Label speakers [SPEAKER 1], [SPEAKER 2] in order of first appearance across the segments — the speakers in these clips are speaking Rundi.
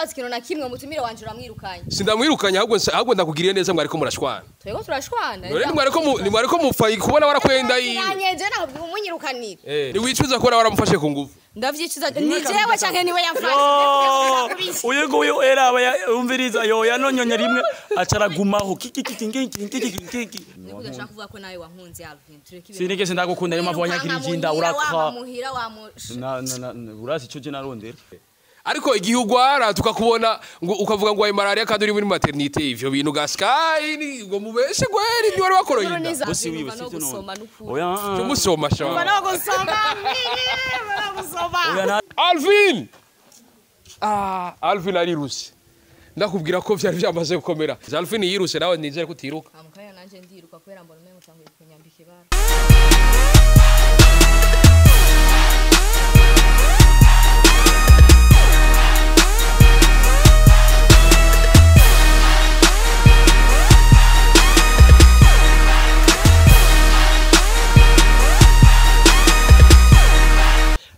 [SPEAKER 1] kumbaza ikintu na kimwe, umutumire wanje uramwirukanye.
[SPEAKER 2] Sindamwirukanye, ahubwo ndakugiriye neza, mwariko murashwana.
[SPEAKER 1] Twego turashwana.
[SPEAKER 2] None nimwariko mupfa kubona warakwenda yiwe.
[SPEAKER 1] Nanyeje ntabwo umunyirukanira.
[SPEAKER 2] Niwicuza kubona waramufashe ku nguvu?
[SPEAKER 1] Ndavyicuza. Ni jewe canke niwe yamfashe?
[SPEAKER 3] Uyu nguyu era umviriza yo yanonyonye rimwe acaragumaho kiki kiki kiki kiki kiki.
[SPEAKER 1] Udashaka kuvuga ko nawe wankunze, Alvin, tureke ibintu.
[SPEAKER 3] Sinigeze ndagukunda, niyo mpamvu wanyakirije inda urakwa.
[SPEAKER 1] Muhira wa
[SPEAKER 3] Na urazi ico je narondera.
[SPEAKER 2] Ariko igihe ugwara tukakubona ngo ukavuga ngo wayi malaria kandi uri muri maternité, ivyo bintu ga Sky ngo mubeshe gweri ni wari wakoroye inda.
[SPEAKER 3] Bosi wiwe
[SPEAKER 1] no
[SPEAKER 3] sivyo none.
[SPEAKER 1] gusoma n'ukuri.
[SPEAKER 3] Oya.
[SPEAKER 2] Tumusoma sha.
[SPEAKER 1] No gusoma, no gusoma.
[SPEAKER 3] Oya na
[SPEAKER 2] Alvin. Ah, Alvin ariruse. Ndakubwira ko vyari byamaze gukomera. Alvin yiruse, nawe nizere ko utiruka.
[SPEAKER 1] Amukanya nanje ndiruka kubera mbona umengo utanguye kunyambika ibara.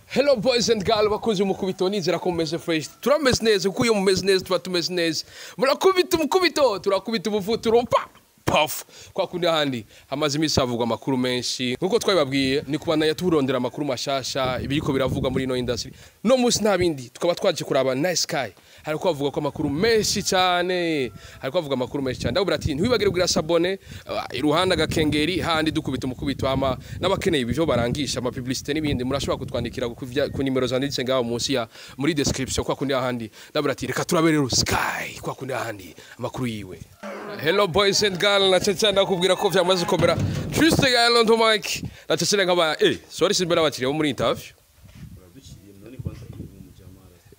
[SPEAKER 2] Hello boys and girls, bakunze umukubito, nizera ko mumeze fresh. Turameze neza kuko iyo mumeze neza tuba tumeze neza. Murakubita umukubito, turakubita umuvuturo pa paf. Kwa kundi ahandi hamaze iminsi havugwa amakuru menshi. Nkuko twabibabwiye ni kubandanya turondera amakuru mashasha ibiriko biravugwa muri ino industry. No munsi nta bindi, tukaba twaje kuraba Nice Sky. Hariko havugwa ko amakuru menshi cyane. Hariko havugwa amakuru menshi cyane. Ndabura ati ntiwibagire kugira s'abonner iruhande agakengeri handi dukubita umukubito, hama n'abakeneye ibyo barangisha ama publicité n'ibindi murashobora kutwandikira ku nimero zanditse ngaho munsi ya muri description. Kwa kundi ahandi ndabura ati reka turabe rero Sky kwa kundi ahandi amakuru yiwe. Hello boys and girls, na cyane ndakubwira ko vyamaze gukomera. Juste gael on the mic. Na cyane nkaba sorry, simbera abakiriya bo muri interview.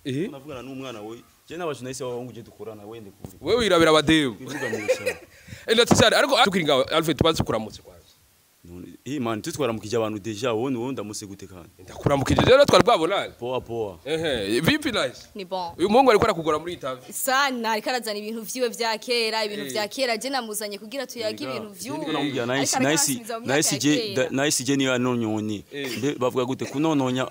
[SPEAKER 3] Navugana n'umwana we je n'abajournaliste b'abahungu je dukorana wende kure.
[SPEAKER 2] Wewe wirabira abadebu.
[SPEAKER 3] Twivuganisha.
[SPEAKER 2] Ndetse ariko tukiri ngaho, Alfred, tubanze kuramutse kwanza.
[SPEAKER 3] None man tutwaramukije abantu déjà, wowe ndamuse gute kandi?
[SPEAKER 2] Ndakuramukije rero, twari bwabonane.
[SPEAKER 3] Poa poa.
[SPEAKER 2] Ehe, vipi Nice?
[SPEAKER 1] Ni bon.
[SPEAKER 2] Uyu muhungu ariko arakugora muri interview.
[SPEAKER 1] Sana, ariko arazana ibintu vyiwe vya kera, ibintu vya kera. Je namuzanye kugira tuyage ibintu vy'ubu.
[SPEAKER 3] Ndiko namubwira nice
[SPEAKER 1] Ariko
[SPEAKER 3] nice
[SPEAKER 1] aransubiza mu myaka
[SPEAKER 3] nice
[SPEAKER 1] ya
[SPEAKER 3] je
[SPEAKER 1] kera.
[SPEAKER 3] Nice je niyo yanonyonye. Mbe bavuga gute kunononya,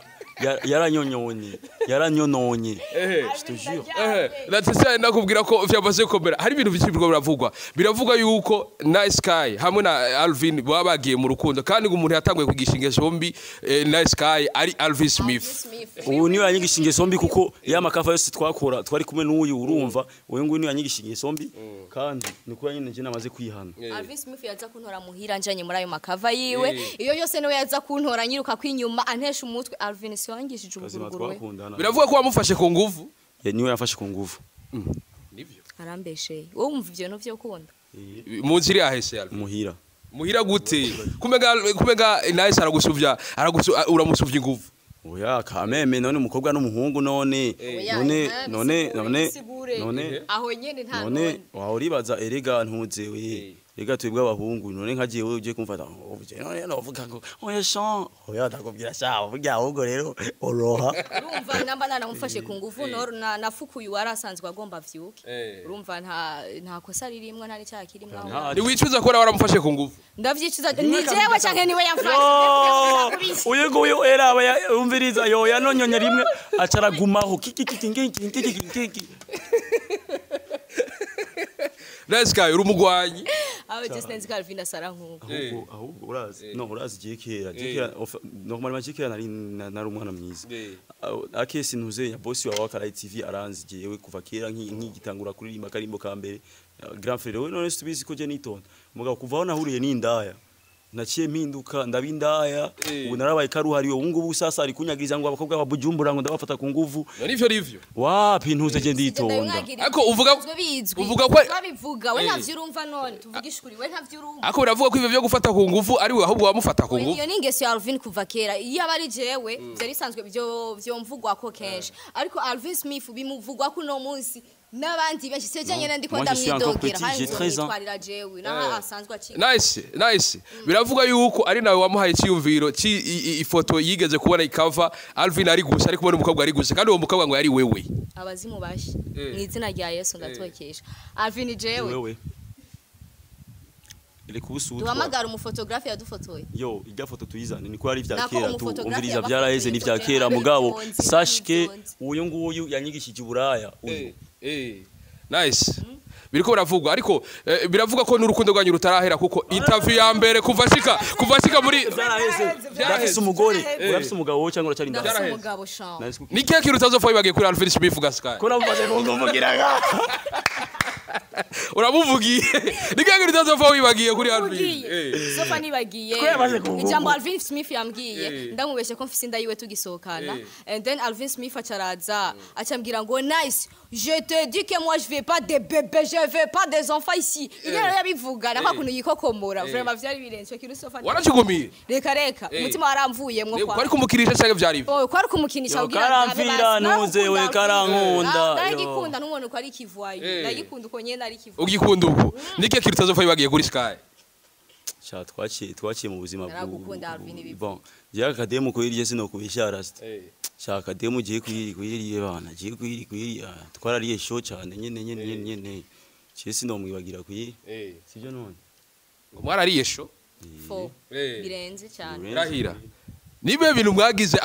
[SPEAKER 3] yaranyonyonye yaranyononye. Je te jure.
[SPEAKER 2] Ndetse ndakubwira ko vyamaze gukomera. Hari ibintu byinshi biriko biravugwa. Biravugwa yuko Nice Sky hamwe na Alvin baba bagiye mu rukundo, kandi ngo umuntu yatanguye kugisha ingeso mbi Nice Sky ari Alvin Smith.
[SPEAKER 1] Smith.
[SPEAKER 3] Ubu niyo yanyigisha ingeso mbi, kuko ya makava yose twakora twari kumwe n'uyu, urumva uyu nguyu niyo yanyigisha ingeso mbi, kandi ni kuba nyine je namaze kwihana.
[SPEAKER 1] Alvin Smith yaza kuntora muhira njanye muri ayo makava yiwe. Iyo yose niwe yaza kuntora, nyiruka kwinyuma antesha umutwe. Alvin si wangishije
[SPEAKER 3] Kazima
[SPEAKER 1] ubuguruguru we.
[SPEAKER 3] twakundana.
[SPEAKER 2] Biravuga ko wamufashe ku nguvu.
[SPEAKER 3] Ya, niwe yafashe ku nguvu.
[SPEAKER 2] Nivyo.
[SPEAKER 1] Arambesheye. Wowe wumva ivyo bintu vyo kunda?
[SPEAKER 2] Mu nzira yahese Alvin.
[SPEAKER 3] Muhira.
[SPEAKER 2] Muhira gute? Kumega Nice aragusuvya, uramusuvya inguvu.
[SPEAKER 3] Oya kameme, none umukobwa n'umuhungu none
[SPEAKER 1] Oya,
[SPEAKER 3] none none
[SPEAKER 1] bisigure,
[SPEAKER 3] none
[SPEAKER 1] bisigure.
[SPEAKER 3] none
[SPEAKER 1] Aho nyene nta
[SPEAKER 3] none
[SPEAKER 1] none.
[SPEAKER 3] wawe uribaza erega ntuzewe rega twebwe abahungu, none nka jewe uje kumfata uje none novuga ngo oya shan, oya ndakubwira sha burya ahubwo rero oroha.
[SPEAKER 1] Urumva namba ntanamufashe ku nguvu, nafukuye uwari asanzwe agomba avyuke. Urumva nta kosa ririmwo, nta n'icyaha kirimwo aho.
[SPEAKER 2] Ntiwicuza kubona waramufashe ku nguvu?
[SPEAKER 1] Ndavyicuza. Ni jewe canke niwe yamfashe?
[SPEAKER 3] Uyu nguyu era umviriza yo yanonyonye rimwe acaragumaho kiki kiki kiki kiki kiki.
[SPEAKER 2] Nice Sky uri umugwanyi.
[SPEAKER 1] Aho je sinzi ko Alvin asara nkuko.
[SPEAKER 3] Ahubwo urazi no urazi je kera je kera normalement je kera nari nari umwana mwiza. Akesi ntuze ya boss wawe wa Karayi TV aranzi jewe kuva kera nkigitangura kuririmba karimbo ka mbere. Grand frère we none tubizi ko je nitonda, mugabo kuva aho nahuriye n'indaya naciye mpinduka ndabindaya. Ubu narabaye karuhariwe, ubu ngubu sasa ari kunyagiriza ngo abakobwa babujumbura ngo ndabafata ku nguvu.
[SPEAKER 2] None ivyo nivyo?
[SPEAKER 3] Wapi, ntuze je nditonda.
[SPEAKER 2] Ariko uvuga
[SPEAKER 1] bizwi.
[SPEAKER 2] Uvuga ko
[SPEAKER 1] babivuga, we ntavyo urumva. None tuvugishe ukuri, we ntavyo urumva.
[SPEAKER 2] Ariko biravuga ko ivyo byo gufata ku nguvu ari we ahubwo wamufata ku nguvu.
[SPEAKER 1] Iyo ni ingeso ya Alvin kuva kera. Iyo aba ari jewe byari bisanzwe byo vyomvugwa ko kenshi, ariko Alvin Smith bimuvugwa ko uno munsi n'abandi benshi seje nyene ndiko
[SPEAKER 3] Moi, je suis encore
[SPEAKER 1] ndamwidogera.
[SPEAKER 3] petit, j'ai 13 ans.
[SPEAKER 1] Nitwarira jewe naho asanzwe akiri.
[SPEAKER 2] Nice, nice. Biravuga yuko ari nawe wamuhaye icyiyumviro ifoto yigeze kubona ikava Alvin ari gusa ari kubona umukobwa ari gusa, kandi uwo mukobwa ngo yari wewe.
[SPEAKER 1] Abazimu bashi, mu izina rya Yesu ndatwekesha Alvin jewe.
[SPEAKER 3] Wewe. Reka ubusutwa.
[SPEAKER 1] Duhamagara umufotografe yadufotoye.
[SPEAKER 3] Yo, irya foto tuyizane niko ari vya
[SPEAKER 1] Nako
[SPEAKER 3] kera tu.
[SPEAKER 1] umufotografe
[SPEAKER 3] Umviriza,
[SPEAKER 1] yabafotoye
[SPEAKER 3] vyaraheze, ni vya
[SPEAKER 1] ifoto
[SPEAKER 3] kera
[SPEAKER 1] yawe,
[SPEAKER 3] mugabo
[SPEAKER 1] bitonze,
[SPEAKER 3] sashike
[SPEAKER 1] bitonze.
[SPEAKER 3] uyu nguyu yanyigishije uburaya uyu.
[SPEAKER 2] Nice. Biriko biravugwa, ariko biravugwa ko n'urukundo rwanyu rutarahera, kuko interview ya mbere kuva ashika muri
[SPEAKER 3] Vyaraheze. Urafise umugore, urafise umugabo wowe cyangwa uracyari indaya?
[SPEAKER 1] Ndafise
[SPEAKER 2] Byaraheze.
[SPEAKER 1] umugabo sha.
[SPEAKER 3] Nice.
[SPEAKER 2] Ni kihe kintu utazopfa wibagiye kuri Alvin Smith Gasky?
[SPEAKER 3] Ko namumaze kungumugiraga.
[SPEAKER 2] Uramuvugiye. Ni kihe kintu utazopfa wibagiye kuri Alvin?
[SPEAKER 1] Ugiye. Sofa nibagiye.
[SPEAKER 3] Ko yamaze kungumu.
[SPEAKER 1] Ijambo Alvin Smith yambwiye, ndamubeshe ko mfise inda yiwe tugisohokana. And then Alvin Smith acaraza acambwira ngo: "Nice, je te dis que moi je veux pas des bébés, je veux pas des enfants ici." Ibyo rero yabivuga na kwa kuntu yikokomora, vraiment vyari birenze ico kintu sofa.
[SPEAKER 2] Warakigumiye?
[SPEAKER 1] Reka reka, umutima waramvuyemwo kwa.
[SPEAKER 2] Kwari kumukirisha cyangwa vyari ivyo?
[SPEAKER 1] Oh, kwari kumukinisha
[SPEAKER 3] Yo,
[SPEAKER 1] kugira
[SPEAKER 3] karamvira,
[SPEAKER 1] ndabe basi.
[SPEAKER 3] ntuze we, karankunda, yo.
[SPEAKER 1] Ndagikunda n'umuntu ko ari kivuayo. Ndagikunda uko nyene ari kivuayo.
[SPEAKER 2] Ugikunda uko. Ni kihe kintu utazopfa wibagiye kuri Sky?
[SPEAKER 3] Sha, twaciye mu buzima.
[SPEAKER 1] Naragukunda, Alvin, ibi.
[SPEAKER 3] Bon, je akademu kuri sinokubisha rasta. Sha, akademu giye kuri kuri bana, giye kuri kuri twarariye show cyane nyene nyene nyene nyene. Je sinomwibagira kuri. Sibyo none?
[SPEAKER 2] Ngo mwarariye show?
[SPEAKER 1] Fo. Birenze cyane.
[SPEAKER 3] Birenze.
[SPEAKER 2] Rahira. Nibe bintu mwagize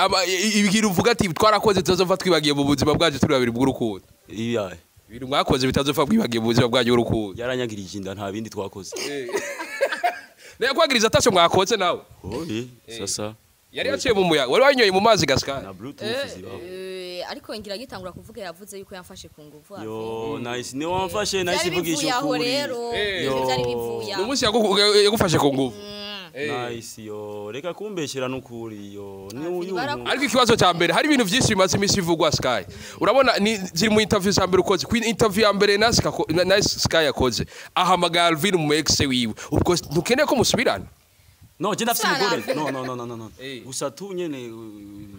[SPEAKER 2] ibintu uvuga ati twarakoze tutazopfa twibagiye mu buzima bwacu turi babiri bw'urukundo.
[SPEAKER 3] Iya.
[SPEAKER 2] Ibintu mwakoze bitazopfa bwibagiye mu buzima bwanyu bw'urukundo.
[SPEAKER 3] Yaranyagirije inda, nta bindi twakoze.
[SPEAKER 2] Naye kwagiriza atasho mwakoze nawe.
[SPEAKER 3] Oye, sasa.
[SPEAKER 2] Yari yaciye mu muyaga. Wari wanyoye mu mazi Gasky.
[SPEAKER 3] Na bluetooth zibaho.
[SPEAKER 1] Ariko ngira gitangura kuvuga yavuze yuko yamfashe ku nguvu. Alvin.
[SPEAKER 3] Yo, nice, ni wamfashe nice,
[SPEAKER 1] Vyari
[SPEAKER 3] ivugisha
[SPEAKER 1] bivuye aho
[SPEAKER 3] ukuri.
[SPEAKER 1] rero. Ivyo vyari bivuye aho.
[SPEAKER 2] Umunsi yagufashe ku nguvu.
[SPEAKER 3] Nice, yo, reka kumbeshyera n'ukuri, yo ni
[SPEAKER 1] Alvin,
[SPEAKER 3] uyu.
[SPEAKER 2] Ariko ikibazo cya mbere, hari ibintu byinshi bimaze iminsi bivugwa Sky. Urabona ni ziri mu interview za mbere ukoze. Ku interview ya mbere Nice Sky yakoze. Ahamagara Alvin mu ex wiwe. Ubwo ntukeneye ko musubirana?
[SPEAKER 3] No, je ndafise
[SPEAKER 1] Sana,
[SPEAKER 3] umugore.
[SPEAKER 1] Alvin.
[SPEAKER 3] No, no, no, no, no, no. Gusa tu nyene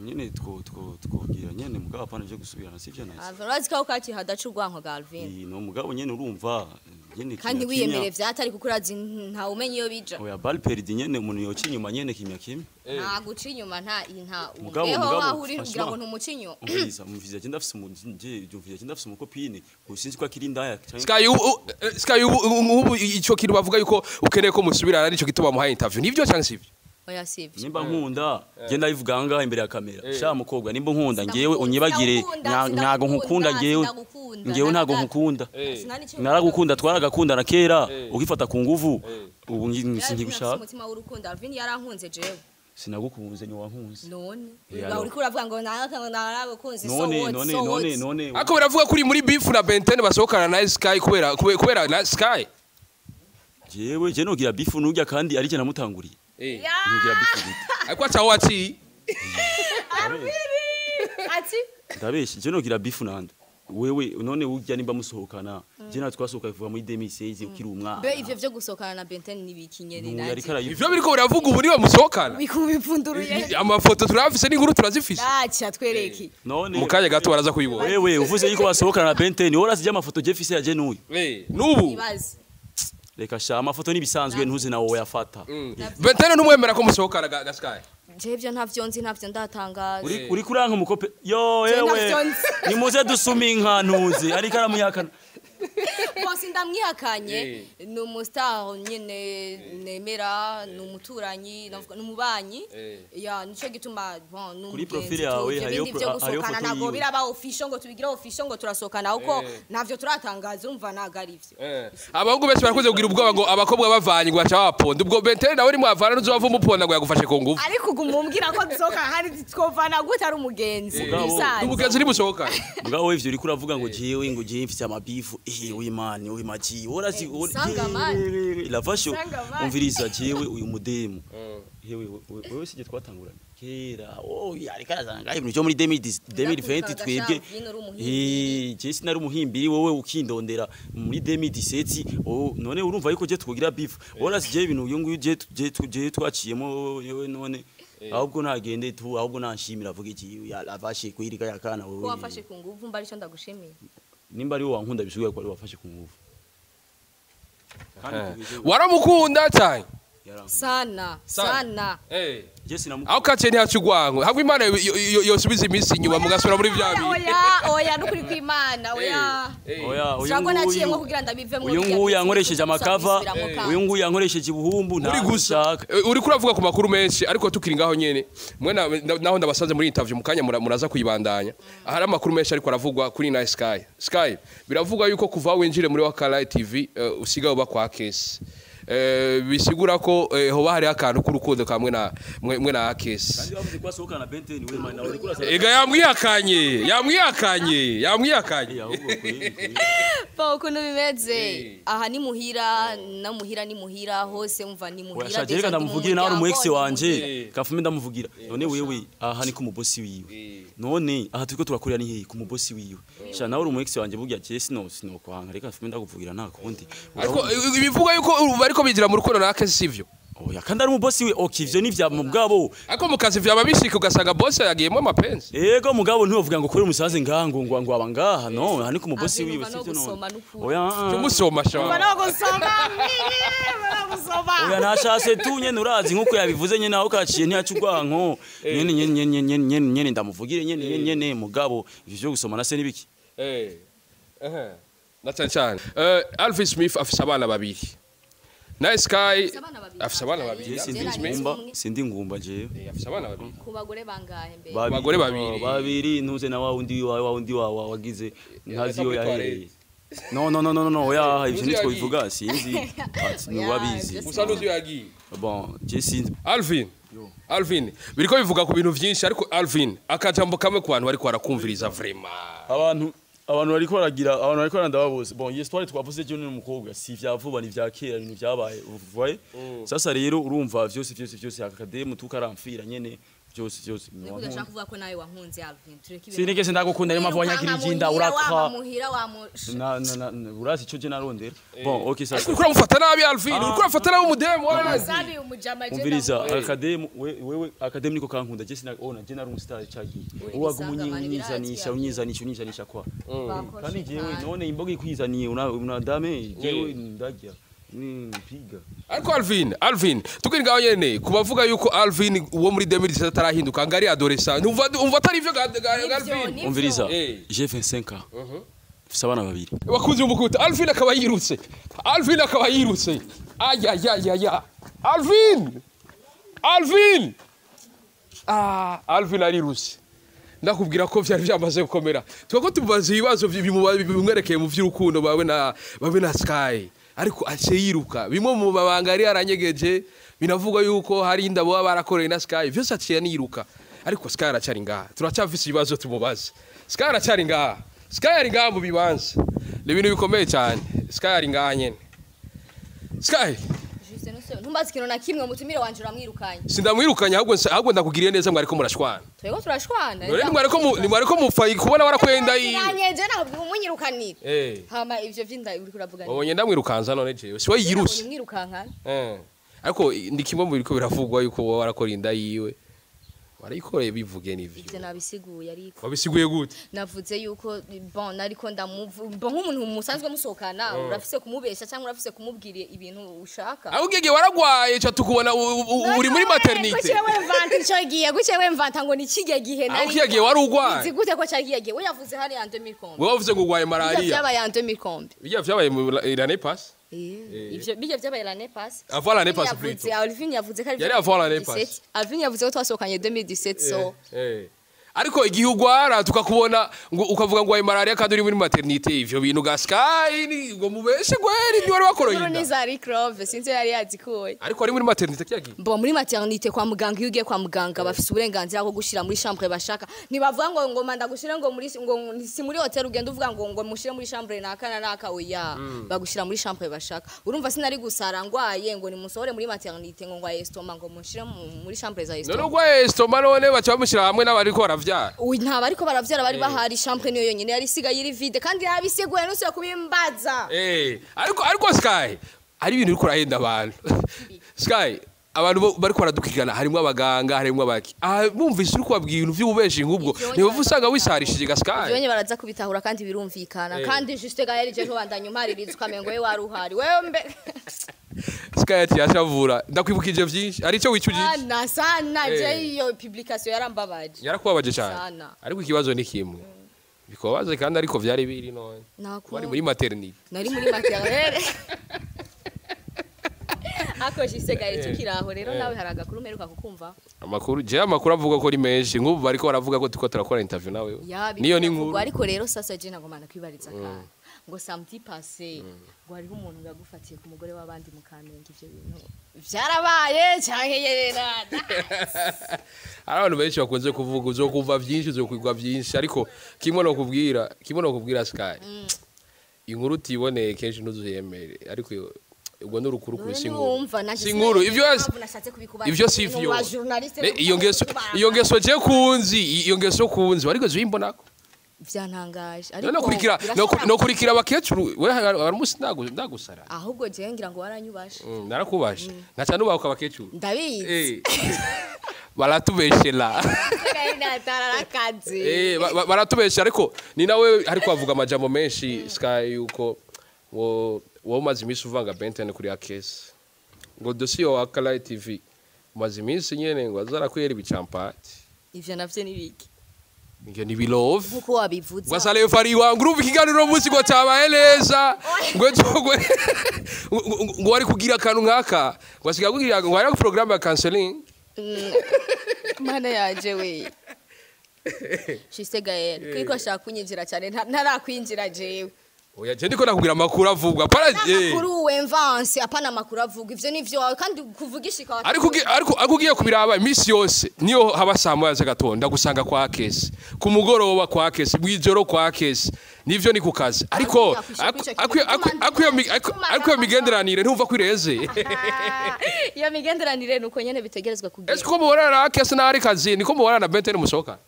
[SPEAKER 3] nyene two twogira nyene, mugabo apana byo gusubirana, sivyo nice?
[SPEAKER 1] Alvin, urazi ko kaki hadaca urwanko ga Alvin.
[SPEAKER 3] No mugabo nyene urumva nyene
[SPEAKER 1] Kandi
[SPEAKER 3] kimya
[SPEAKER 1] wiyemere
[SPEAKER 3] kimya.
[SPEAKER 1] vyatari kuko urazi nta umenya iyo bija.
[SPEAKER 3] Oya, balle perdue nyene, umuntu yoca inyuma nyene kimya kimya.
[SPEAKER 1] Nta guca inyuma, nta nta
[SPEAKER 3] Mugabo,
[SPEAKER 1] ubeho
[SPEAKER 3] mugabo,
[SPEAKER 1] aho uri kugira ngo
[SPEAKER 3] franchement.
[SPEAKER 1] ntumuce inyuma.
[SPEAKER 3] Umviriza, umviriza, je ndafise je umviriza, je ndafise umukopine usinzi ko akiri indaya
[SPEAKER 2] Sky ubu Sky ubu ico kintu bavuga yuko ukeneye ko musubirana, nico gituma muhaye interview. Nivyo cyangwa sivyo?
[SPEAKER 1] Oya, sivyo.
[SPEAKER 3] Nimba nkunda, je ndabivuga ngaha imbere ya kamera. Sha mukobwa, nimba nkunda ngewe unyibagire.
[SPEAKER 1] Sinagukunda,
[SPEAKER 3] Ntago nkukunda ngewe.
[SPEAKER 1] sinagukunda,
[SPEAKER 3] Ngewe ntago
[SPEAKER 1] nagukunda.
[SPEAKER 3] nkukunda.
[SPEAKER 1] Sinani icyo.
[SPEAKER 3] Naragukunda, twaragakundana kera ukifata ku nguvu, ubu
[SPEAKER 1] Alvin afise
[SPEAKER 3] sinkigushaka.
[SPEAKER 1] umutima w'urukundo. Alvin yarankunze jewe.
[SPEAKER 3] Sinagukunze, ni wankunze.
[SPEAKER 1] None
[SPEAKER 3] Alors.
[SPEAKER 1] uriko uravuga ngo narabukunze, so
[SPEAKER 3] None
[SPEAKER 1] what?
[SPEAKER 3] none
[SPEAKER 1] So
[SPEAKER 3] none
[SPEAKER 1] what?
[SPEAKER 3] none.
[SPEAKER 2] Ariko biravuga kuri muri beef na Benten basohokana na Sky kubera na Sky.
[SPEAKER 3] Jewe je nogira beef nurya kandi ari je namutanguriye? Nogira beef gute?
[SPEAKER 2] Ariko aca waci.
[SPEAKER 1] Ati
[SPEAKER 3] Ndabeshe? Je nogira beef nande wewe? None urya nimba musohokana, je natwe twasohoka kuva muri 2016 ukiri umwana.
[SPEAKER 1] Be ivyo vyo gusohokana na Benten nibiki nyene?
[SPEAKER 3] Nuyu ariko
[SPEAKER 1] Nanje
[SPEAKER 3] arayivuga.
[SPEAKER 2] Ivyo biriko biravuga ubu niba musohokana.
[SPEAKER 1] Bikubipfunduruye.
[SPEAKER 2] Amafoto turafise n'inkuru turazifise.
[SPEAKER 1] Acha twereke.
[SPEAKER 3] None
[SPEAKER 2] Mu kanya gato baraza kuyibona.
[SPEAKER 3] Wewe uvuze yuko basohokana na Benten, wowe urasije amafoto je fise ya je n'uyu.
[SPEAKER 2] Nubu
[SPEAKER 1] Ibaze.
[SPEAKER 3] Reka sha, amafoto nibisanzwe, ntuze nawe woyafata.
[SPEAKER 2] Benten numwemera ko musohokana ga Sky?
[SPEAKER 1] Je ivyo ntavyo nzi, ntavyo ndatangaza.
[SPEAKER 3] Uri kuranka umukope yo.
[SPEAKER 1] Je
[SPEAKER 3] Yewe,
[SPEAKER 1] ntavyo nzi.
[SPEAKER 3] nimuze dusume inka, ntuze ariko aramuyakana.
[SPEAKER 1] Bose ndamwihakanye, ni umustar nyene nemera, ni umuturanyi, navuga ni umubanyi ya, nico gituma bon ni
[SPEAKER 3] Kuri
[SPEAKER 1] umugenzi
[SPEAKER 3] profile
[SPEAKER 1] tu,
[SPEAKER 3] yawe
[SPEAKER 1] ivyo
[SPEAKER 3] hariyo
[SPEAKER 1] bindi vyo
[SPEAKER 3] hariyo
[SPEAKER 1] gusohokana
[SPEAKER 3] foto
[SPEAKER 1] ntabwo
[SPEAKER 3] yiwe.
[SPEAKER 1] biraba official ngo tubigire official ngo turasohokana, kuko ntavyo turatangaza, urumva ntabwo ari ivyo.
[SPEAKER 2] Abahungu benshi barakunze kugira ubwoba ngo abakobwa bavanye ngo baca babaponda. Ubwo Benten nawe nimwavana ntuzova umuponda ngo yagufashe ku ngufu?
[SPEAKER 1] Ariko uguma umbwira ko dusohokana kandi twovana gute ari umugenzi?
[SPEAKER 3] Mugabo-
[SPEAKER 1] Bisanzwe.
[SPEAKER 2] Umugenzi ntimusohokana.
[SPEAKER 3] Mugabo wewe ivyo uriko uravuga ngo jewe, ngo jewe mfise amabifu, we man, we maji, urazi.
[SPEAKER 1] Sanga man.
[SPEAKER 3] La vache.
[SPEAKER 1] Sanga man.
[SPEAKER 3] Umviriza, jewe uyu mudemu hewe, wewe sije twatanguranye kera. Oh, yariko arazana ibintu byo muri 2010, 2020 twebwe.
[SPEAKER 1] Vino uri umuhimbiri.
[SPEAKER 3] Je sinari umuhimbiri, wowe ukindondera muri 2017. Oh, none urumva yuko je twogira beef? Urazi je ibintu uyu nguyu je twaciyemo yewe. None ahubwo nagende tu, ahubwo nanshimira avuga iki ya la vache kwirika yakana
[SPEAKER 1] Ko
[SPEAKER 3] wewe.
[SPEAKER 1] wafashe ku nguvu mba arico ndagushimiye.
[SPEAKER 3] Nimba ari wowe wankunda, bisubiye ko ari wafashe ku nguvu. Kandi
[SPEAKER 2] Waramukunda cyane.
[SPEAKER 1] Sana sana.
[SPEAKER 3] Je sinamu
[SPEAKER 2] Aho kaciye ntihaca urwango, hamwe Imana yosubiza iminsi inyuma mugasubira muri vya bintu.
[SPEAKER 1] Oya oya, nukuri kw'Imana, oya.
[SPEAKER 3] Oya, uyu
[SPEAKER 1] Sako naciyemwo
[SPEAKER 3] nguyu
[SPEAKER 1] kugira ndabivemwo.
[SPEAKER 3] Uyu
[SPEAKER 1] Birya
[SPEAKER 3] nguyu
[SPEAKER 1] bintu
[SPEAKER 3] yankoresheje amakava,
[SPEAKER 1] gusubiramo kandi.
[SPEAKER 3] uyu nguyu yankoresheje ibuhumbu,
[SPEAKER 2] Uri
[SPEAKER 3] ntabwo
[SPEAKER 2] gusa
[SPEAKER 3] nshaka.
[SPEAKER 2] Uriko uravuga ku makuru menshi, ariko tukiri ngaho nyene mwe naho ndabasanze muri interview mu kanya muraza kuyibandanya. Hari amakuru menshi ariko aravugwa kuri Nice Sky. Sky, biravugwa yuko kuva winjire muri Wakala TV usigaye uba kwa Kesi. Bisigura ko hoba hari akantu k'urukundo kamwe na mwe na Kesi.
[SPEAKER 3] Kandi bavuze ko asohokana na Benten, we man, uri kurasa.
[SPEAKER 2] Ega yamwihakanye, yamwihakanye, yamwihakanye.
[SPEAKER 3] Ahubwo kweli kweli.
[SPEAKER 1] Pa ukuntu bimeze aha ni muhira, na muhira ni muhira hose, umva, ni muhira.
[SPEAKER 3] Oya shaje,
[SPEAKER 1] Déjà
[SPEAKER 3] reka
[SPEAKER 1] ndi mu
[SPEAKER 3] ndamuvugira, nawe ari umu ex
[SPEAKER 1] muryango, ni
[SPEAKER 3] wanje.
[SPEAKER 1] muhira.
[SPEAKER 3] Kafume ndamuvugira. None wewe aha ni ku mubosi wiwe, none aha turiko turakorera ni hehe? Ku mubosi wiwe. Sha, nawe uri umu ex wanje, burya je sino kwanga, reka fume ndakuvugira, nta kundi.
[SPEAKER 2] Ariko ibivuga yuko bariko binjira mu rukundo na Kesi, sivyo?
[SPEAKER 3] Oya, kandi ari umubosi we. Okay, ivyo ni vya mugabo.
[SPEAKER 2] Ariko mu kazi vyaba bishika ugasanga boss yagiyemo amapenzi.
[SPEAKER 3] Ego, mugabo ntiwovuga ngo kubera umusaze ngaha ngo aba ngaha. No, aha ni ku mubosi
[SPEAKER 1] Ave,
[SPEAKER 3] wiwe.
[SPEAKER 1] numva no
[SPEAKER 3] Sivyo none?
[SPEAKER 1] gusoma n'ukuri.
[SPEAKER 3] Oya, ah.
[SPEAKER 2] Tumusoma sha.
[SPEAKER 1] Umva no gusoma, umva no gusoma.
[SPEAKER 3] Oya, nashase tu nyene, urazi nkuko yabivuze nyene, aho kaciye ntiyaca urwanko nyene nyene nyene nyene nyene nyene, ndamuvugire nyene nyene nyene, mugabo ivyo vyo gusoma nase nibiki?
[SPEAKER 2] Na cyane cyane Alvin Smith afise abana babiri. Nice Sky
[SPEAKER 1] Afise abana babiri.
[SPEAKER 2] afise abana babiri.
[SPEAKER 3] Je sindi
[SPEAKER 2] Alvin Smith
[SPEAKER 3] ngumba, sindi ngumba jewe.
[SPEAKER 2] Afise abana babiri.
[SPEAKER 1] Ku bagore bangahe mbere?
[SPEAKER 3] Babiri.
[SPEAKER 2] Abagore babiri.
[SPEAKER 3] Babiri, ntuze na wa wundi wa wundi wa wagize ntazi iyo
[SPEAKER 2] muri
[SPEAKER 3] yahereye. No no no no no no, oya, ivyo
[SPEAKER 2] Ntuzi
[SPEAKER 3] ntitwobivuga, sinzi. Ati ni
[SPEAKER 1] Oya,
[SPEAKER 3] wabizi.
[SPEAKER 1] ivyo
[SPEAKER 2] Gusa ntuzi iyo yagiye.
[SPEAKER 3] Bon, je sinzi.
[SPEAKER 2] Alvin, Alvin, biriko bivuga ku bintu vyinshi, ariko Alvin, akajambo kamwe ku bantu bariko barakumviriza vraiment.
[SPEAKER 3] Abantu bariko baragira, abantu bariko barandaba bose. Bon, iyi histoire twavuze je n'umukobwa si vya vuba, ni vya kera, ibintu vyabaye, vous voyez. Sasa rero urumva vyose vyose vyose, akademu tukaramfira nyene vyose vyose.
[SPEAKER 1] Niko udashaka kuvuga ko nawe wankunze, Alvin? Tureke ibintu.
[SPEAKER 3] Sinigeze ndagukunda, niyo mpamvu wanyagirije inda urakwa.
[SPEAKER 1] Wamuhira wamu
[SPEAKER 3] Na urazi ico je narondera. Bon, okay, sasa
[SPEAKER 2] Uriko uramufata nabi Alvin, uriko uramufata nabi umudemu warazi.
[SPEAKER 1] Sabi umujama je.
[SPEAKER 3] Umviriza, akademu wewe, akademu niko kankunda. Je sina ona, je nari umustar cagiye. Uwaga umunyizanisha, unyizanisha, unyizanisha kwa kandi jewe none imboga ikwizaniye una dame, jewe ndarya mpiga.
[SPEAKER 2] Ariko Alvin, Alvin, tukiri ngaho nyene kubavuga yuko Alvin uwo muri 2017 atarahinduka ngari adolescent. Umva atari ivyo ga Alvin.
[SPEAKER 3] Umviriza, j'ai 25 ans, mfise abana babiri.
[SPEAKER 2] Wakunze umukuta Alvin akaba yirutse. Alvin akaba yirutse. Ayayayaya. Alvin! Alvin! Ah, Alvin arirutse. Ndakubwira ko vyari vyamaze gukomera. Twako tubaza ibibazo bimwerekeye mu vy'urukundo bawe na Sky. Ariko ace yiruka. Bimwe mu mabanga yari yaranyegeje, binavugwa yuko hari indabo baba barakoreye na Sky. Vyose aciye niruka. Ariko Sky aracari ngaha. Turacafise ibibazo tumubaze. Sky aracari ngaha. Sky ari ngaha mu bibanza. Ni ibintu bikomeye cyane. Sky ari ngaha nyene. Sky,
[SPEAKER 1] Juste nuse ntumbaze ikintu na kimwe, umutumire wanje uramwirukanye.
[SPEAKER 2] Sindamwirukanye, ahubwo ndakugiriye neza, mwariko murashwana.
[SPEAKER 1] Twego turashwana.
[SPEAKER 2] None nimwariko mupfa kubona warakwenda yiwe.
[SPEAKER 1] Nanyeje ntabwo umunyirukanira. Hama ivyo vy'inda uriko uravuga ni
[SPEAKER 2] Wabonye ndamwirukanza none jewe. Si we yiruse.
[SPEAKER 1] Umwirukankana.
[SPEAKER 2] Ariko ni kimwe mu biriko biravugwa yuko wowe warakora inda yiwe. Warayikoreye, bivuge n'ivyo.
[SPEAKER 1] Ivyo nabisiguye ariko.
[SPEAKER 2] Wabisiguye gute?
[SPEAKER 1] Navuze yuko bon nariko ndamuvu, bon, nk'umuntu musanzwe musohokana urafise kumubesha cyangwa urafise kumubwira ibintu ushaka.
[SPEAKER 2] Aho ugiye waragwaye ca tukubona uri muri maternité.
[SPEAKER 1] Kuki wewe mvanta ico gihe? Kuki wewe mvanta ngo ni kijya gihe?
[SPEAKER 2] Aho kiya gihe wari ugwaye.
[SPEAKER 1] Nzi gute ko cyari kiya gihe? We yavuze hari en 2000
[SPEAKER 2] Wewe wavuze ngo ugwaye
[SPEAKER 1] Bijya
[SPEAKER 2] malaria.
[SPEAKER 1] vyabaye en 2000.
[SPEAKER 2] Bijya vyabaye mu l'année passée.
[SPEAKER 1] Ivyo bijya vyabaye l'année passée.
[SPEAKER 2] Avant l'année passée plutôt.
[SPEAKER 1] Alvin yavuze ko ari
[SPEAKER 2] Yari avant l'année passée.
[SPEAKER 1] Alvin yavuze ko twasohokanye 2017, so
[SPEAKER 2] Ariko igihe ugwara tukakubona ngo ukavuga ngo waye malaria kandi uri muri maternité, ivyo bintu ga Sky ngo mubeshe gweri ni wari wakoroye
[SPEAKER 1] Inkuru ni
[SPEAKER 2] inda.
[SPEAKER 1] za Rick Love, sinzi yari yazikuye.
[SPEAKER 2] Ariko ari muri maternité kiyagiye.
[SPEAKER 1] Bo muri maternité kwa muganga, iyo ugiye kwa muganga bafise uburenganzira bwo gushira muri chambre bashaka. Ntibavuga ngo manda gushire ngo muri ngo si muri hotel ugenda uvuga ngo mushire muri chambre naka na naka, oya. Bagushira muri chambre bashaka. Urumva sinari gusara ngwaye ngo nimusohore muri maternité ngo ngwaye estomac ngo mushire muri chambre za
[SPEAKER 2] None
[SPEAKER 1] estomac.
[SPEAKER 2] ugwaye estomac, none baca bamushyira hamwe n'abariko baravyara.
[SPEAKER 1] Uyu nta bariko baravyara bari bahari, chambre niyo yonyene yari isigaye iri vide, kandi yabisiguye nusubira kubimbaza.
[SPEAKER 2] Ariko Sky, hari ibintu uriko urahenda abantu. Sky, abantu bariko baradukurikirana harimo abaganga, harimo abaki. Ah, bumvise uri kubabwira ibintu vy'ububeshi nk'ubwo.
[SPEAKER 1] Ivyo
[SPEAKER 2] Niba usanga wisarishije ga Sky.
[SPEAKER 1] Ivyo nyene baraza kubitahura kandi birumvikana. Kandi juste Gaël, je bandanya umpaririza ukamengo we wari uhari wewe mbe.
[SPEAKER 2] Sky ati yashavura, ndakwibukije vyinshi, ari cyo wicujije.
[SPEAKER 1] Sana sana. Je, iyo publication yarambabaje.
[SPEAKER 2] Yarakubabaje cyane.
[SPEAKER 1] Sana.
[SPEAKER 2] Ariko ikibazo ni kimwe bikubabaje kandi, ariko vyari biri none wari muri maternité.
[SPEAKER 1] Nari muri maternelle. Ako jisega tukiraho rero, nawe hari agakuru mperuka kukumva.
[SPEAKER 2] Amakuru, je amakuru avuga ko ari menshi, nk'ubu bariko baravuga ko turiko turakora interview nawe.
[SPEAKER 1] Ya,
[SPEAKER 2] niyo ni
[SPEAKER 1] biravugwa,
[SPEAKER 2] inkuru.
[SPEAKER 1] Ariko rero sasa je nagomba kwibariza akantu, ngo samedi passé ngo hariho umuntu yagufatiye ku mugore w'abandi mu Kamenge. Ivyo bintu vyarabaye canke yerera?
[SPEAKER 2] Hari abantu benshi bakunze kuvuga, uzokumva vyinshi, uzokwigwa vyinshi, ariko kimwe no kubwira Sky, inkuru utiboneye kenshi ntuzuyemere, ariko ubwo ni urukuru kuri si inkuru.
[SPEAKER 1] Wumva nanje
[SPEAKER 2] Si inkuru ivyo.
[SPEAKER 1] Nashatse kubikubaza.
[SPEAKER 2] Ivyo si vyo.
[SPEAKER 1] Wa journaliste.
[SPEAKER 2] Ne, iyo ngeso je kunzi, iyo ngeso kunzi warigeze uyimbonako?
[SPEAKER 1] Vyantangaje.
[SPEAKER 2] Ariko no kurikira no kurikira abakecuru, we hari umunsi ndagusara.
[SPEAKER 1] Ahubwo je ngira ngo waranyubashe.
[SPEAKER 2] Narakubashe nkaca nubahuka abakecuru.
[SPEAKER 1] Ndabizi.
[SPEAKER 2] Baratubeshera.
[SPEAKER 1] Ntararakazi.
[SPEAKER 2] Baratubesha, ariko ni nawe ariko avuga amajambo menshi, Sky, yuko wo wowe umaze iminsi uvanga Benten kuri Akesi, ngo dosiye wa Akalayi TV umaze iminsi nyene ngo azarakwera ibicampati.
[SPEAKER 1] Ivyo navyo ni biki?
[SPEAKER 2] Ngo ni bilove.
[SPEAKER 1] Nkuko wabivuze.
[SPEAKER 2] Ngo asale fari wangu, urumva ikiganiro munsi ngo tabaye neza, ngo ejo ngo wari kugira akantu nkaka, ngo asigaye kugira ngo hari programme ya counseling.
[SPEAKER 1] Mana yaje we! Shise Gael, kwiko ashaka kunyinjira cyane, ntarakwinjira jewe.
[SPEAKER 2] Oya, je ndiko nakubwira amakuru avugwa para.
[SPEAKER 1] Amakuru wemvanse, apana amakuru avuga, ivyo nivyo wawe kandi kuvugishika.
[SPEAKER 2] Ariko ugiye kubiraba, iminsi yose niyo haba saa moya z'agatondo ndagusanga kwa Kesi, ku mugoroba kwa Kesi, mw'ijoro kwa Kesi, nivyo ni ku kazi, ariko ariko iyo migenderanire ntumva ko ireze.
[SPEAKER 1] Iyo migenderanire nuko nyene bitegerezwa kugira.
[SPEAKER 2] Ese ko mubonana na Kesi n'ari kazi, niko mubonana na Benten musohokana?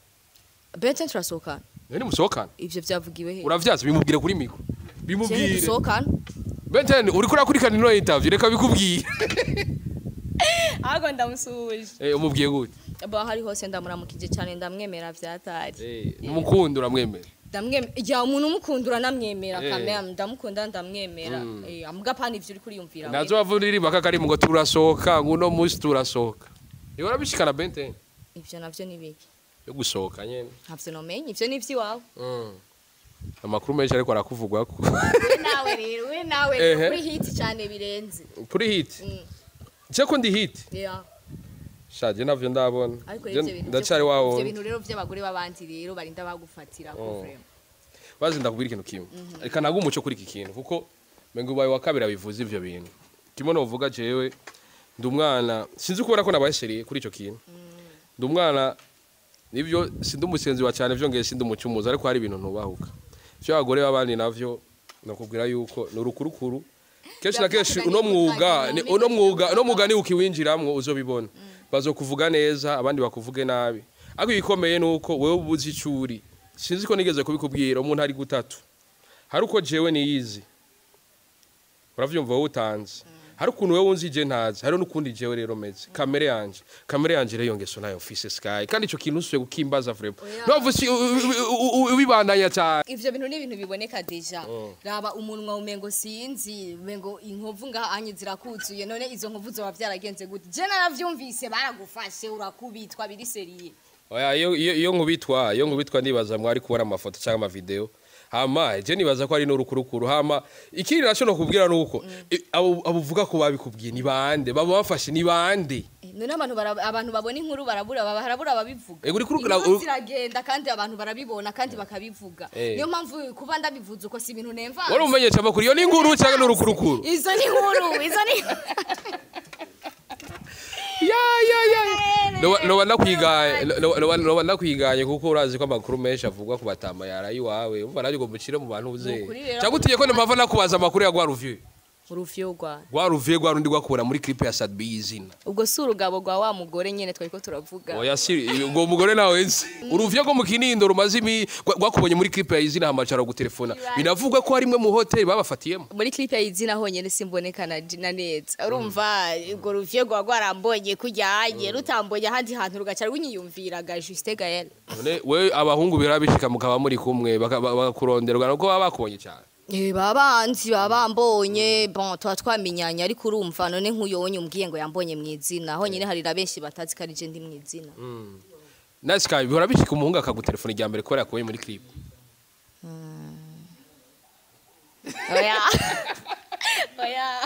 [SPEAKER 1] Benten turasohokana.
[SPEAKER 2] None musohokana?
[SPEAKER 1] Ivyo vyavugiwe he?
[SPEAKER 2] Uravyazi, bimubwire kuri micro.
[SPEAKER 1] Jewe
[SPEAKER 2] Bimubwire.
[SPEAKER 1] Dusohokana.
[SPEAKER 2] Benten, uriko urakurikirana ino interview, reka bikubwire.
[SPEAKER 1] Ahubwo ndamusuhuje.
[SPEAKER 2] Umubwiye gute?
[SPEAKER 1] Bo hari hose ndamuramukije cyane, ndamwemera vyatari.
[SPEAKER 2] Numukunda, uramwemera?
[SPEAKER 1] Ndamwemera ya, umuntu umukunda uranamwemera. Kamera ndamukunda, ndamwemera, amuga pana ivyo uri kuriyumvira we.
[SPEAKER 2] Nazo bavuririmba kakari ngo turasohoka, ngo uno munsi turasohoka, iyo urabishikana Benten?
[SPEAKER 1] Ivyo navyo ni biki?
[SPEAKER 2] Yo gusohoka nyene.
[SPEAKER 1] Ntavyo nomenye, ivyo ni ivy'iwawe.
[SPEAKER 2] Amakuru menshi ariko arakuvugwako.
[SPEAKER 1] We nawe rero, we nawe kuri hit cyane birenze.
[SPEAKER 2] Kuri hit? Je ko ndi hit?
[SPEAKER 1] Yeah.
[SPEAKER 2] Shaje navyo ndabona.
[SPEAKER 1] Ariko
[SPEAKER 2] Je
[SPEAKER 1] rero ivyo bintu
[SPEAKER 2] ndacari
[SPEAKER 1] ivyo
[SPEAKER 2] wawo.
[SPEAKER 1] bintu rero vy'abagore b'abandi rero barinda bagufatira ko vraiment.
[SPEAKER 2] Bazi, ndakubwira ikintu kimwe, reka naga umuco kuri iki kintu, kuko mengo ubaye wa kabiri abivuze ivyo bintu. Kimwe novuga, jewe ndi umwana, sinzi kubona ko nabaye sérieux kuri ico kintu. Ndi umwana nivyo, sindi umusenzi wa cyane, vyongeye sindi umucumuzi, ariko hari ibintu ntubahuka ivyo abagore b'abandi navyo nakubwira yuko ni urukurukuru. Kenshi na kenshi uno mwuga ni ukiwinjiramwo uzobibona, bazokuvuga neza, abandi bakuvuge nabi, ariko igikomeye nuko wewe ubuzi icuri. Sinzi ko nigeze kubikubwira, umuntu ari gutatu: hari uko jewe niyizi, uravyumva, wowe utanzi, hari ukuntu wewe unzi je ntazi, hari n'ukundi jewe rero meze kamere yanje. Rero iyo ngeso nayo mfise, Sky, kandi ico kintu usuye kukimbaza vraiment.
[SPEAKER 1] Oya.
[SPEAKER 2] No vusi ubibandanya cyane.
[SPEAKER 1] Ivyo bintu ni ibintu biboneka déjà. Raba umunwa, umengo sinzi, umengo inkovu ngaha anye zirakuzuye. None izo nkovu zoba vyaragenze gute? Je naravyumvise baragufashe urakubitwa biri sérieux.
[SPEAKER 2] Oya, iyo nkubitwa ndibaza mwari kubona amafoto cyangwa amavideo. Hama je nibaza ko ari n'urukurukuru. Hama ikindi naco no kubwira nuko abo uvuga ko babikubwiye ni bande? Baba bafashe ni bande?
[SPEAKER 1] None abantu babona inkuru barabura, harabura ababivuga.
[SPEAKER 2] Uri
[SPEAKER 1] Inkuru ziragenda kandi abantu barabibona kandi bakabivuga. Niyo mpamvu kuba ndabivuze uko si ibintu nemva.
[SPEAKER 2] Wari umenyesha amakuru, iyo ni inkuru cyangwa n'urukurukuru?
[SPEAKER 1] Izo ni inkuru, izo ni
[SPEAKER 2] Ya, noba nakwiganye kuko urazi ko amakuru menshi avugwa ku batama yarayi iwawe, umva nanjye ngo mucire mu bantu uze.
[SPEAKER 1] Nukuri rero.
[SPEAKER 2] Cyangwa utiye ko mpava nakubaza amakuru ya gwa ruvye.
[SPEAKER 1] Uruvyo rwa
[SPEAKER 2] Gwa ruvye gwa rundi gwakubona muri clip ya Sadbi izina.
[SPEAKER 1] Ubwo si urugabo rwa wa mugore nyene twariko turavuga?
[SPEAKER 2] Oya, si ubwo mugore nawe nzi, uruvye rwo mu Kinindo rumaze imi gwakubonye muri clip ya izina, hamacara gutelefona, binavugwa ko harimwe mu hoteli babafatiyemo.
[SPEAKER 1] Muri clip ya izina honyene simboneka na neza, urumva urwo ruvyo rwa rwarambonye kujyanye rutambonye ahandi hantu rugaca runyiyumviraga, Juste Gaël.
[SPEAKER 2] None we abahungu birabishika mukaba muri kumwe bakakurondera nuko baba bakubonye cyane?
[SPEAKER 1] Babanzi baba bambonye, bon, tuba twamenyanye, ariko urumva none nk'uyo wonye umbwiye ngo yambonye mu izina, honyine hari na benshi batazi ko ari je ndi mu izina.
[SPEAKER 2] Nice Sky, bihora bishika umuhungu akagutelefona irya mbere kubera yakubonye muri clip?
[SPEAKER 1] Oya, oya.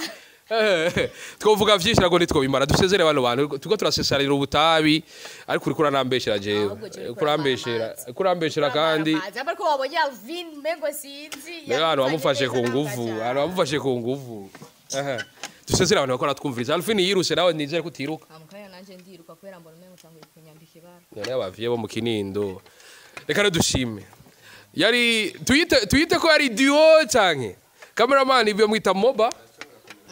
[SPEAKER 2] Twovuga vyinshi ntabwo ntitwobimara. Dusezere bano bantu, turiko turasesarira ubutabi, ariko uriko uranambeshera jewe.
[SPEAKER 1] Ahubwo jewe.
[SPEAKER 2] Uriko urambeshera, uriko urambeshera kandi.
[SPEAKER 1] Amazi ariko wabonye Alvin mengo sinzi.
[SPEAKER 2] Rero ahantu wamufashe ku nguvu, ahantu wamufashe ku nguvu. Aha. Dusezere abantu bakora twumviriza. Alvin yiruse, nawe nizere ko utiruka.
[SPEAKER 1] Amukanya nanje ndiruka kubera mbona umengo tanguye kunyambika ibara.
[SPEAKER 2] None abaviye bo mu Kinindo, reka rero dushime. Yari tuyite ko yari duo canke cameraman, ibyo mwita moba.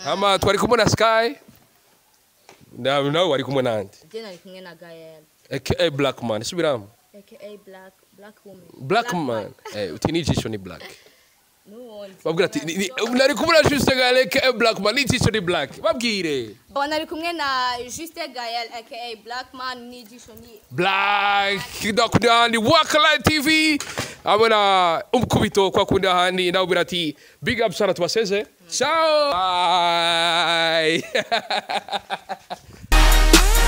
[SPEAKER 2] Hama twari kumwe na Sky, nawe wari kumwe nande?
[SPEAKER 1] Je nari kumwe na Gael.
[SPEAKER 2] Aka Blackman, subiramo.
[SPEAKER 1] Aka Black woman.
[SPEAKER 2] Blackman, uti nijisho ni black.
[SPEAKER 1] Nuwundi.
[SPEAKER 2] Babwira ati nari kumwe na Juste Gael aka Blackman, nijisho ni black, babwire.
[SPEAKER 1] Bon, nari kumwe na Juste Gael aka Blackman, nijisho ni
[SPEAKER 2] Black ndakunda. Wakalight TV abona umukubito kwa kundi ahandi, nawe ubwira ati big up sana, tubaseze. Ciao, bye.